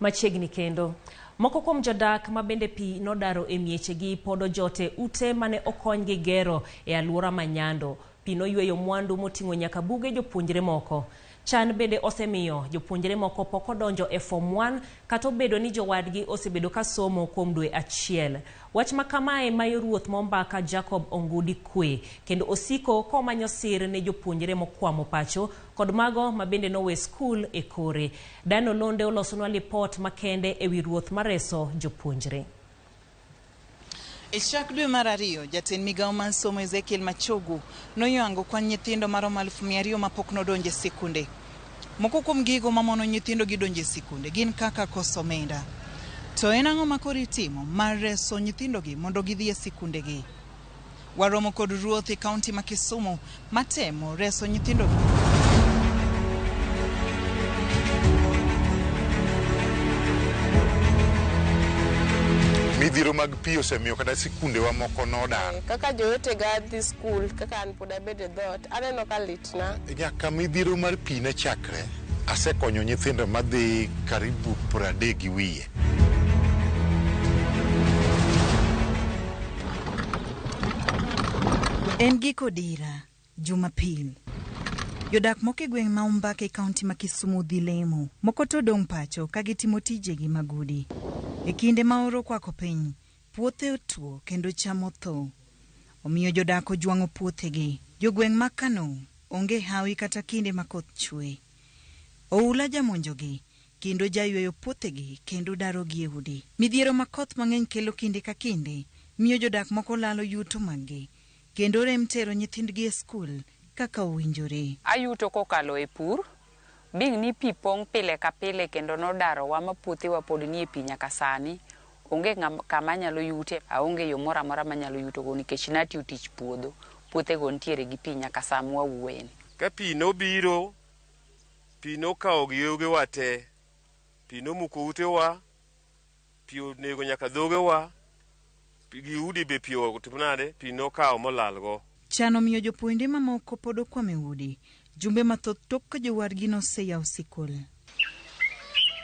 Machiegni kendo. Moko kuom jodak ma bende pi nodaro e miechegi pod ojot e ute mane okonygi gero e alwora ma Nyando. Pi noyweyo mwandu moting'o nyaka buge jopuonjre moko. Chan bende osemiyo jopuonjre moko pok odonjo e Form 1 kata obedo ni jowadgi osebedo ka somo kuom dwe achiel. Wach ma kamae mayo ruoth ma ombaka Jacob Ongudi kwe kendo osiko komanyo sir ne jopuonjre mokwamo pacho kod mago ma bende nowe skul e kore. Dan Olonde olosonwa lipot makende e wi ruoth mareso jopuonjre. E chak dwe mar ariyo, jatend migawo mar somo Ezekiel Machogu noyango kwan nyithindo maromo 200,000 mapok nodonjo e sikunde. Moko kuom gigo mamono nyithindo gi donjo e sikunde gin kaka koso omenda. To en ang'o ma koro itimo mar reso nyithindogi mondo gidhi e sikundegi? Waromo kod ruoth e kaunti ma Kisumu matemo reso nyithindo. Midhiero mag pi osemiyo kata sikundewa moko nodar. Kaka jowetega dhi skul, kaka an pod abedo e dhoot, aneno ka litna. Nyaka midhiero mar pi ne chakre, asekonyo nyithindo madhi karibu 30 gi wiye. En giko dira, Jumapil. Jodak moko e gweng' ma Ombaka e kaunti ma Kisumu dhi lemo, moko to dong' pacho ka gitimo tijegi mag udi. E kinde ma oro okwako piny, puothe otwo kendo cham otho. Omiyo jodak ojwang'o puothegi. Jogweng' ma Kano onge hawi kata kinde ma koth chwe. Oula jamonjogi kendo jayweyo puothegi kendo darogi e udi. Midhiero ma koth mang'eny kelo kinde ka kinde miyo jodak moko lalo yuto maggi kendo rem tero nyithindgi e skul kaka owinjore. Ayuto kokalo e pur, being ni pi pong' pile ka pile kendo nodarowa ma puothewa pod nie pi nyaka sani, onge kama anyalo yute, aonge yo moro amora manyalo yutogo nikech natiyo tich puodho, puothego nitiere gi pi nyaka sama wawuoyeni. Ka pi nobiro, pi nokawo giogewa te, pi nomuko utewa, pi onego nyaka dhogewa, gi udi be pi otimo nade, pi nokawo molalgo. Chan omiyo jopuonjre mamoko pod okwamo e udi jumbe mathoth tok ka jowadgi noseyawo sikul.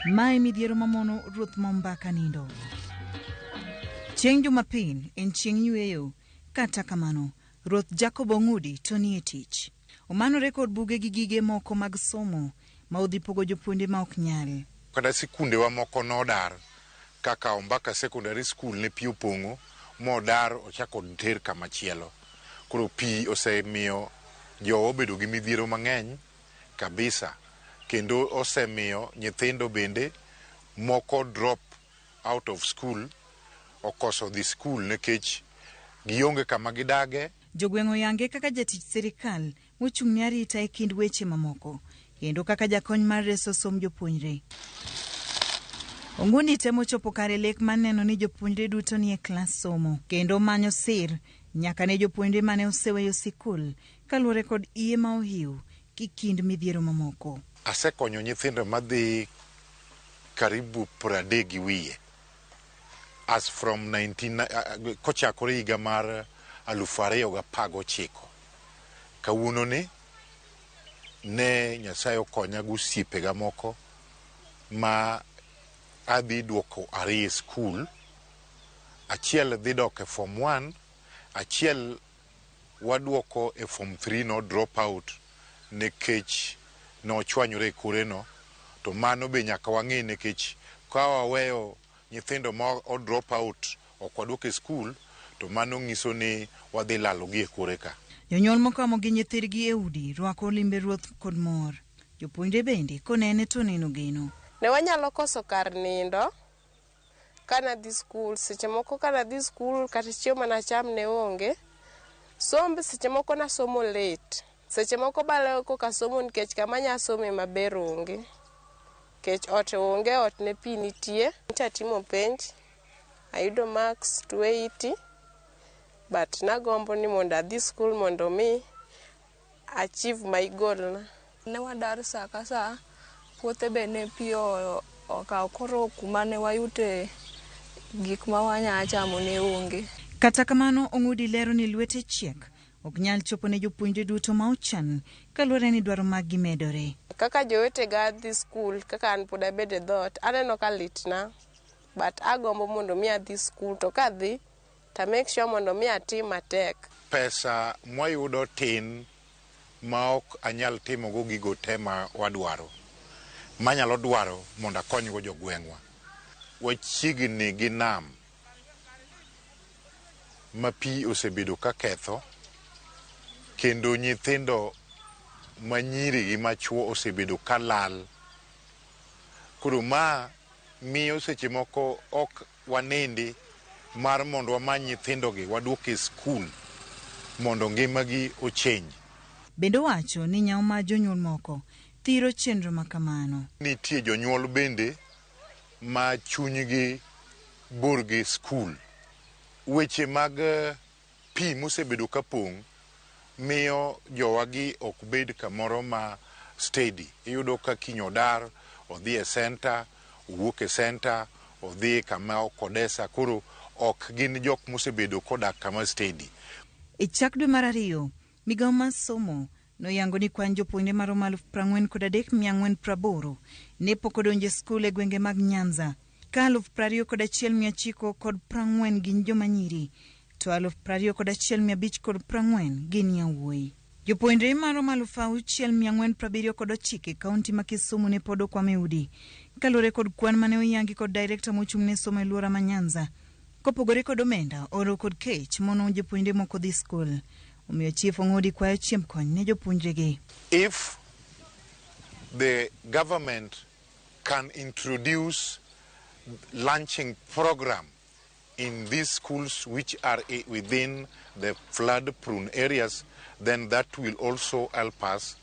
Mae midhiero mamono ruoth ma Ombaka nindo. Chieng' Jumapil en chieng' yueyo, kata kamano ruoth Jacob Ong'udi to nie tich. Omanore kod buge gi gige moko mag somo ma odhi pogo jopuonjre ma ok nyal. Kata sikundewa moko nodar kaka Ombaka Secondary School ne pi opong'o modar ochak oter kama chielo. Koro pi osemiyo jowa obedo gi midhiero mang'eny kabisa kendo osemiyo nyithindo bende moko drop out of school okoso dhi school nikech gionge kama gidage. Jogweng' oyange kaka jatich sirikal mochung' ne arita e kind weche mamoko kendo kaka jakony mar reso somb jopuonjre. Onguni temo chopo kare lek mar neno ni jopuonjre duto nie klas somo kendo manyo sir nyaka ne jopuonjre mane oseweyo sikul kaluwore kod iye ma ohiw gi kind midhiero mamoko. Asekonyo nyithindo madhi karibu 30 gi wiye as from 19 kochakore higa mar 2019. Kawuono ni ne Nyasaye okonya gi osiepega moko ma adhi duoko ariyo e skul. Achiel dhi dok e form 1, achiel waduoko e form 3 no drop out nikech nochwanyore e kore no. To mano be nyaka wang'i nikech ka waweyo nyithindo ma o drop out ok waduoko e skul to mano nyiso ni wadhi lalo gi e kore ka. Jonyuol mokamo gi nyithindgi e udi rwako limbe ruoth kod mor. Jopuonjre bende konene to neno geno. Ne wanyalo koso kar nindo kanadhi skul, seche moko kanadhi skul kata chiemo manacham ne onge. Somb seche moko nasomo late, seche moko balewo koka somo nikech kama anya some maber onge. Nikech ot onge, ot ne pi nitie. Nyocha atimo penj, ayudo marks 280 but nagombo ni mondo adhi skul mondo mi achieve my goal na. Ne wadar sa ka sa, puothe be ne pi okawo koro kuma ne wayute gik ma wanya chamo ne onge. Kata kamano Ong'udi lero ni lwete chiek ok nyal chopo ne jopuonjre duto ma ochan kaluwore ni dwaro maggi medore. Kaka jowetega dhi skul, kaka an pod abedo e dhoot, aneno ka litna. But agombo mondo mi adhi skul, to kadhi, to make sure mondo mi atim matek. Pesa mwayudo tin ma ok anyal timogo gigo te ma wadwaro, manyalo dwaro mondo akonygo jogweng'wa. Wachiegni gi nam ma pi osebedo ka ketho, kendo nyithindo manyiri gi machuo osebedo ka lal. Koro ma miyo seche moko ok wanindi mar mondo wamany nyithindogi waduok e skul mondo ngimagi ochenj. Bende owacho ni nyawo mar jonyuol moko thiro chenro ma kamano. Nitie jonyuol bende ma chunygi bor gi skul. Weche mag pi mosebedo ka pong' miyo jowagi ok bed kamoro ma steady. Iyudo ka kiny odar, odhi e center, owuok e center, odhi kama ok odesa, koro ok gin jok mosebedo kodak kama steady. E chak dwe mar ariyo, migawo mar somo noyango ni kwan jopuonjre maromo 43,480 ne pok odonjo e skul e gwenge mag Nyanza, ka 21,940 gin joma nyiri to 21,540 gin yawuoyi. Jopuonjre maromo 6,479 e kaunti ma Kisumu ne pod okwamo e udi kaluwore kod kwan mane oyangi kod direkta mochung' ne somo e alwora ma Nyanza. Kopogore kod omenda, oro kod kech mono jopuonjre moko dhi skul. Omiyo Chief Ong'odi kwayo chiemb kony ne jopuonjregi. If the government can introduce lunching program in these schools which are within the flood-prone areas, then that will also help us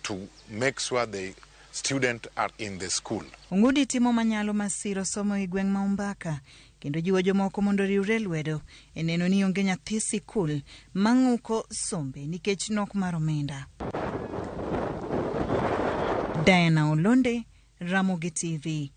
to make sure the students are in the school. Ong'udi timo manyalo mar siro somo e gweng' ma Ombaka kendo jiwo jomoko mondo oriwre lwedo e neno ni onge nyathi sikul mang'uko sombe nikech nok mar omenda. Diana Olonde, Ramogi TV.